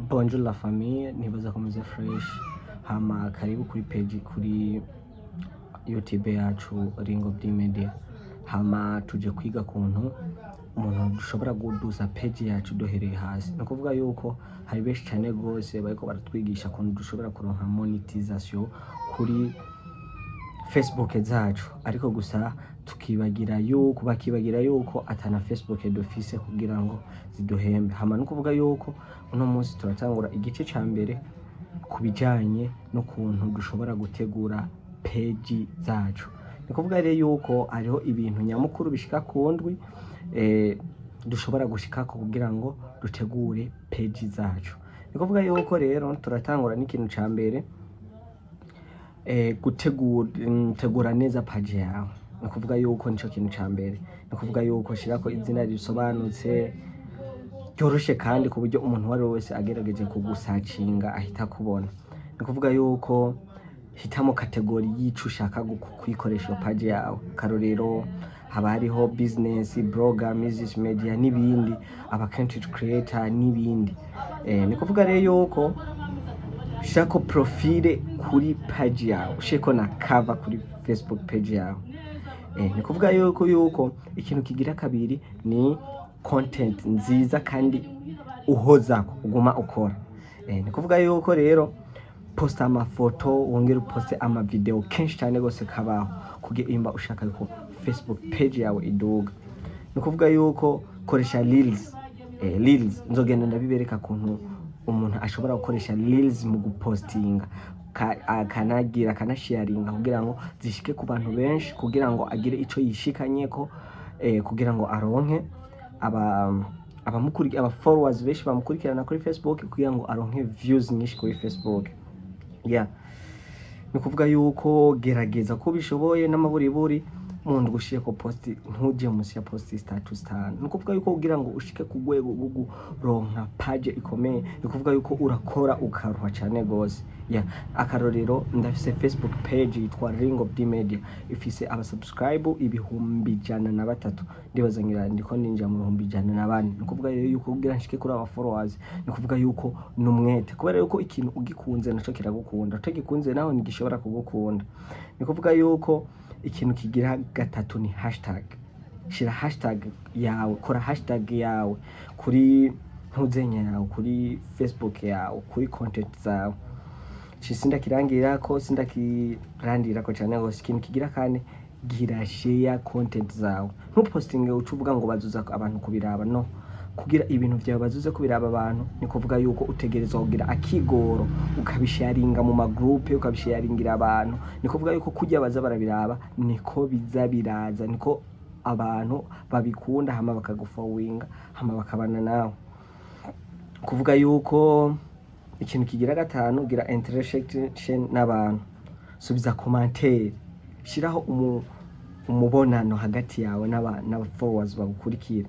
Bonjour la famille, nibaza ko meze fresh. Hama karibu kuri page, kuri YouTube yacu Ringo B Media. Hama tuje kwiga kuntu umuntu dushobora guduza page yacu duhereye hasi. Ni ukuvuga yuko hari benshi cyane gose bariko baratwigisha kuntu dushobora kuronka monetization kuri Facebook zacu, ariko gusa tukibagira yuko, bakibagira yuko atana Facebook dufise kugira ngo ziduhembe. Hama no kuvuga yuko uno munsi turatangura igice ca mbere ku bijanye n'ukuntu dushobora gutegura page zacu. Ni kuvuga rero yuko hariho ibintu nyamukuru bishika ku ndwi dushobora gushikako kugira ngo dutegure page zacu. Ni kuvuga yuko rero turatangura n'ikintu ca mbere, gutegura tegura neza page yawe. Ni kuvuga yuko nico kintu ca mbere. Ni kuvuga yuko shirako izina risobanutse, ryoroshe, kandi ku buryo umuntu uwo ari we wese agerageje kugusacinga ahita akubona. Ni kuvuga yuko hitamo catégorie y'ico ushaka kuyikoresha iyo page yawe. Karorero, haba hariho business, blogger, music, media n'ibindi, aba content creator n'ibindi. Ni kuvuga rero yuko shirako profile kuri page yawe, ushireko na cover kuri Facebook page yawe. Ni kuvuga yuko ikintu kigira kabiri ni content nziza kandi uhozako, uguma ukora. Ni kuvuga yuko rero posta amafoto, wongere uposte amavideo kenshi cyane gose kabaho, kugira imba ushaka yuko Facebook page yawe iduga. Ni kuvuga yuko koresha reels. Reels nzogenda ndabibereka kuntu umuntu ashobora gukoresha reels mu gupostinga, akanagira akanasharinga kugira ngo zishike ku bantu benshi, kugira ngo agire ico yishikanyeko, kugira ngo aronke aba abamukurikira, aba followers benshi bamukurikirana kuri Facebook, kugira ngo aronke views nyinshi kuri Facebook. Yeah, ni ukuvuga yuko gerageza ko bishoboye n'amaburiburi mu ndwi ushireko post, ntuje munsi ya post zitatu, zitanu. Ni ukuvuga yuko kugira ngo ushike ku rwego rwo kuronka page ikomeye, ni ukuvuga yuko urakora ukaruha cane gose. Yeah, akarorero, ndafise Facebook page yitwa Ring of the Media, ifise aba subscribe 103,000. Ndibaza ngira ndiko ninjira mu 104,000. Ni ukuvuga rero yuko kugira nshike kuri aba followers, ni ukuvuga yuko numwete, kubera yuko ikintu ugikunze naco kiragukunda, utagikunze naho ntigishobora kugukunda. Ni ukuvuga yuko ikintu kigira gatatu ni hashtag. Shira hashtag yawe, kora hashtag yawe kuri ntuzenya yawe, kuri Facebook yawe, kuri content zawe. Ci sindakirangirako, sindakirandira cyane gose. Ikintu kigira kane, gira share content zawe. Ntupostinge uca uvuga ngo bazuza abantu kubiraba. No kugira ibintu vyawe bazuze kubiraba abantu, ni kuvuga yuko utegerezwa kugira akigoro ukabisharinga mu magroupe, ukabisharingira abantu. Ni kuvuga yuko kurya baza barabiraba niko biza biraza, niko abantu babikunda, hama bakagufollowinga, hama bakabana nawe. Kuvuga yuko ikintu kigira gatanu, gira interaction n'abantu, subiza commentaire, shiraho umubonano hagati yawe n'aba followers bagukurikira.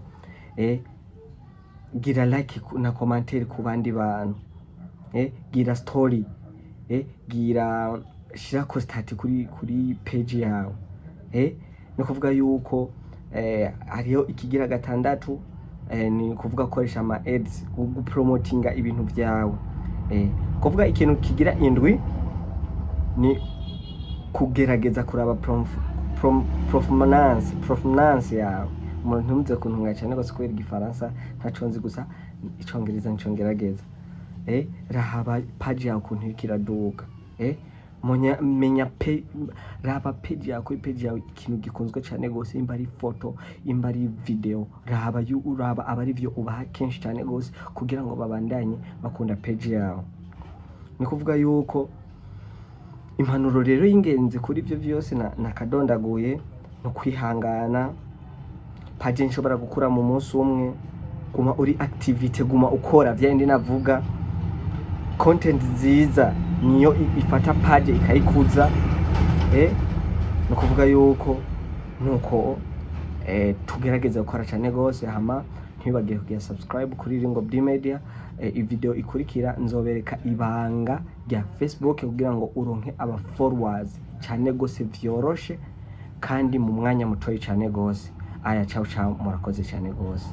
Gira like na commentaire ku bandi bantu, gira story, gira shirako status kuri page yawe. Ni kuvuga yuko hariho ikigira gatandatu, ni kuvuga koresha ama ads gupromotinga ibintu vyawe. Kuvuga ikintu kigira indwi ni kugerageza kuraba performance yawe. Umuntu ntimuze kuntunga cyane gose kubera igifaransa ntaco nzi, gusa icongereza nico ngerageza. Rahaba page yawe ukuntu iriko iraduga. Menya pe, raba page yawe, kuri page yawe ikintu gikunzwe cyane gose, imba ari foto, imba ari video, raba uraba aba ari vyo ubaha kenshi cyane gose kugira ngo babandanye bakunda page yawe. Ni kuvuga yuko impanuro rero y'ingenzi kuri ibyo byose nakadondaguye no kwihangana. Page nshobora gukura mu munsi umwe. Guma uri activity, guma ukora vya bindi navuga. Content nziza niyo ifata page ikayikuza. Ni ukuvuga yuko nuko tugerageza gukora cyane gose. Hama ntibibagire kugira subscribe kuri Ringo B Media. Video ikurikira nzobereka ibanga rya Facebook kugira ngo uronke aba followers cyane gose vyoroshe kandi mu mwanya mutoyi cyane gose. Aya, ciao ciao, murakoze cyane gose.